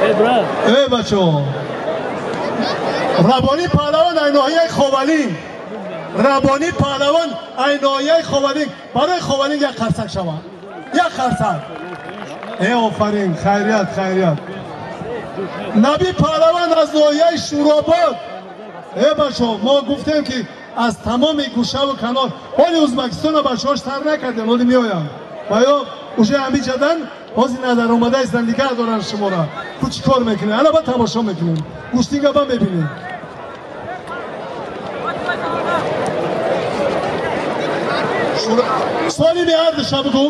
Эй бачаҳо, Раббонӣ Паҳлавон ай ноҳияи Ховалинг. Раббонӣ Паҳлавон ай ноҳияи Ховалинг. Барои Ховалинг як қарсак шавад. Як қарсак. Э офарин, хайрият, хайрият. Наби Паҳлавон аз ноҳияи Шӯробод. Э бачаҳо, мо гуфтем ки аз тамоми гӯшаву канор ҳоли Ӯзбекистонро бачаҳош сар накардем, ҳоли меоянд. Ва ё уже ҳамиҷадан ҳозир надаромада истанд, нигаҳ доранд шуморо. Ку чӣ кор мекунед? Ана ба тамошо мекунем. Гӯштинга ба мебинем. Солими ҳардуша бигӯ.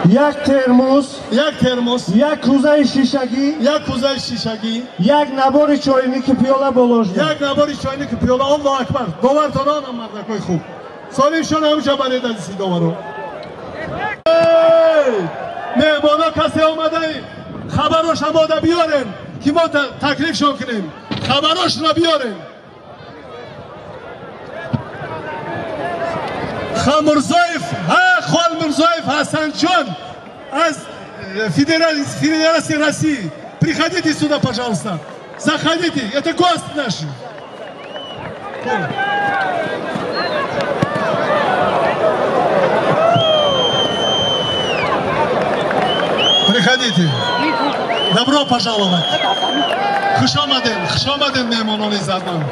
Як термос, як термос, як кӯзаи шишагӣ, як кӯзаи шишагӣ, як набори чойники пиёла боложда, як набори чойники пиёла. Аллоҳу акбар. Довартон онам мардакои хуб. Солимшон ҳамҷа баред азизи доваро. Меҳмоно касе омадаи хабарош омода биёрем ки мо таклифшон кунем. Хабарошро биёрем. Хамурзоев, Холмурзоев Хасанчон аз Федерации России. Приходите сюда, пожалуйста. Заходите, это гость наш. Приходите. Добро пожаловать. Хуш омадем, хуш омадем, меҳмонони иззатманд.